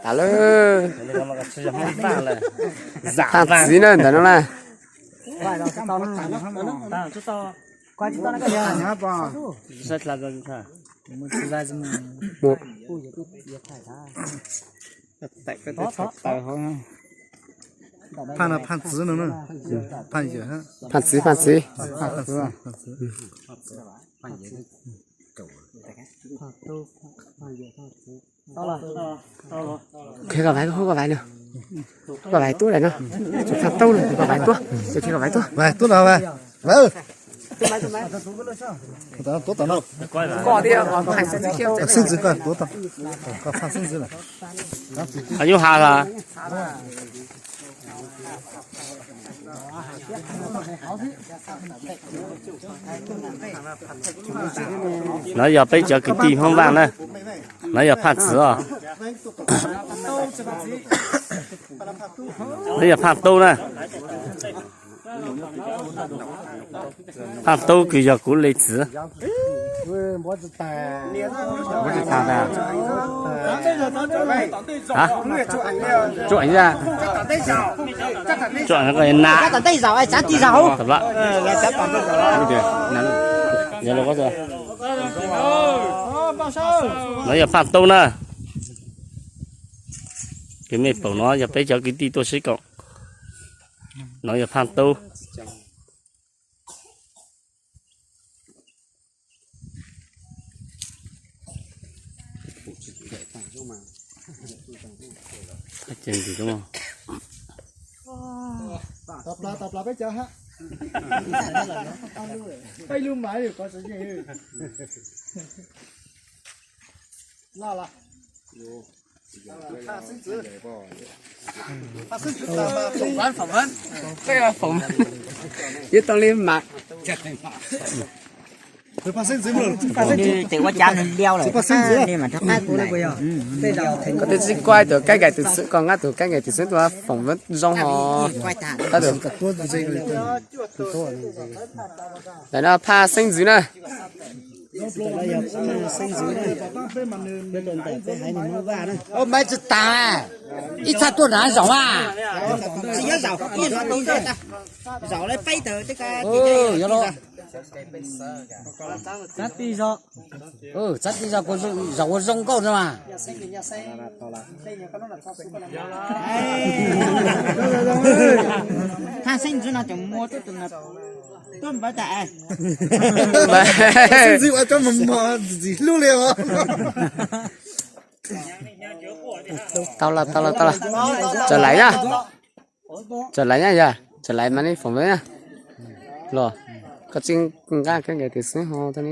Tas lawm. Phaj txiv na ntawm no na. Phaj no phaj txiv no na. Phaj txiv, phaj txiv. Koj vais, koj vais no. Koj vais tuab lawm no. Phaj taub no, koj vais tuab. Koj vais tuab no. Xeeb ntxwv, koj tuav tau. Koj phaj xeeb ntxwv lawm. Nyuj has los? No yog peb cov kwv tij Hmoob Vaj na. No yog phaj txiv os. No yog phaj taub na. Phaj taub kws yog kuv le txiv. Tsuam na. No yog phaj taub na. Kws mej pom no yog peb cov kwv tij tuaj sib koom. No yog phaj taub. Ib tau li mas. Koj twb tsis kuaj tus kab nkaim tus xwb, koj nqa tus kab nkaim tus xwb tuaj foom zoo ho. Ntawm no phaj xeeb ntxwv na. Ib txhaj tuaj nrad zaum a. Tsis nyob zaum, zaum li peb tawm. Yog los. Txhab tij zog, zaum ua zoo nkauj no mas. Phaj xeeb ntxwv no cov muaj tuaj tus no tuaj npawv tas. Xeeb ntxwv ua cov mos mos ntxim hlub li os. Tau los, tau los, tau los. Txawm laiv na. Txawm laiv na yog, txawm laiv mas nej foom na. Los, koj tsis nqa kab nkaim tus xwb ho tau ne.